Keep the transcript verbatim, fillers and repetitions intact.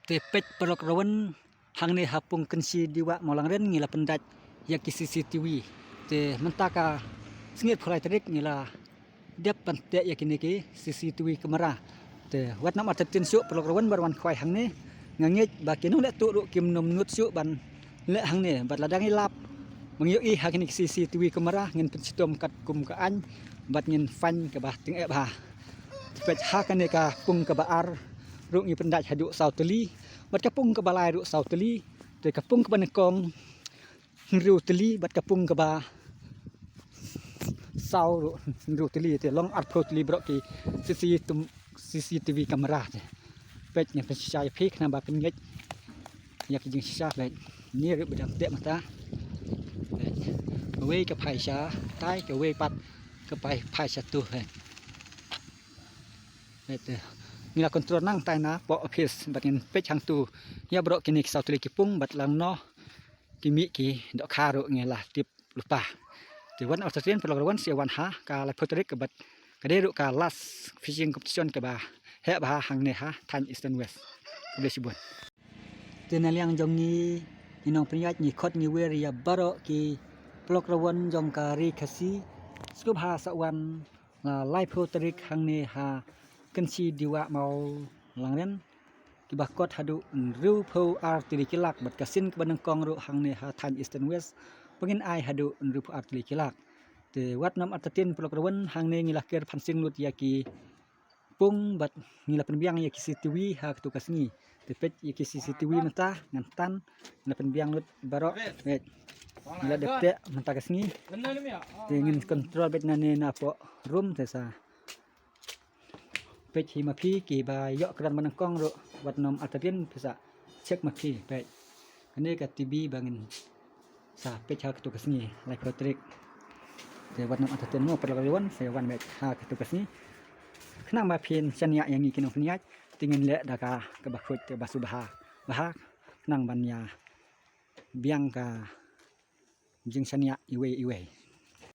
Te peit paralok rawan, hangne ha pung Kynshi Diwa Mawlangren ngi la pyndait ïa ki C C T V. Te mynta ka sngi arphew lai tarik ngi la dep ban teh ïa kine ki C C T V camera. Te wat nym artatien shuh paralok rawan ban wan khwai hangne. Nga ngeit ba ki nongleh tuh ruh kim nym nud shuh ban leh hangne, bad lada ngi lap ba ngi ïohi ha kine ki C C T V camera, ngin pynshitom katkum ka aiñ bad ngin fine kaba tyngeh bha. Te peit ha kane ka pung kaba ar ruh ngi pyndait haduh saw tylli, bad ka pung kaba lai ruh saw tylli. Te ka pung kaba nyngkong hynriew tylli, bad ka pung kaba saw ruh hynriew tylli, te long arphew tylli baroh ki C C T V, C C T V camera. Te peit, ngin pynshisha ïa phi khnang ba phin ngeit ïa ki jingshisha. Peit, ine ruh ba dang teh mynta. Peit, kawei ka phai sha tai, kawei pat ka phai, phai sha tu. Peit, peit, te ngi la control nangtai na poh office, bad ngin peit hangtu ïa baroh kine ki saw tylli ki pung, bad lano ki mih ki dohkha ruh ngi la tip lypa. Te wat nym artatien paralok rawan, sa ïa wan ha ka laiphew tarik, bad ka dei ruh ka last fishing competition kaba heh bha hangne ha thaiñ Eastern West. Khublei shibun. Te na liang jong ngi, ngi nongpynïaid, ngi khot ngi wer ïa baroh ki paralok rawan jong ka Ri Khasi, sngewbha sa wan la laiphew tarik hangne ha Kynshi Diwa Mawlangren, kiba kot haduh hynriewphew ar tylli ki lak, bad ka sien kaba nyngkong ruh hangne ha thaiñ Eastern West ba ngin ai haduh hynriewphew ar tylli ki lak. Te wat nym artatien paralok rawan, hangne ngi la ker phansing lut ïa ki pung, bad ngi la pynbiang ïa ki C C T V ha katu ka sngi. Te peit ïa ki C C T V mynta ngan tan, ngi la pynbiang lut baroh. Peit, ngi la dep teh mynta ka sngi. Te ngin control beit nangne na poh room te sa peit hi ma phi, kiba ïoh kyrdan ba nyngkong ruh wat nym artatien, phi sa check ma phi. Peit, kane ka T V ba ngin sa peit ha katu ka sngi, laiphew tarik. Te wat nym artatien mo paralok rawan, sa ïa wan peit ha katu ka sngi, khnang ba phin shaniah ïa ngi ki nongpynïaid. Te ngin leh da ka, kaba khuid, kaba sngewbha bha, khnang ban ïa biang ka jingshaniah iwei iwei.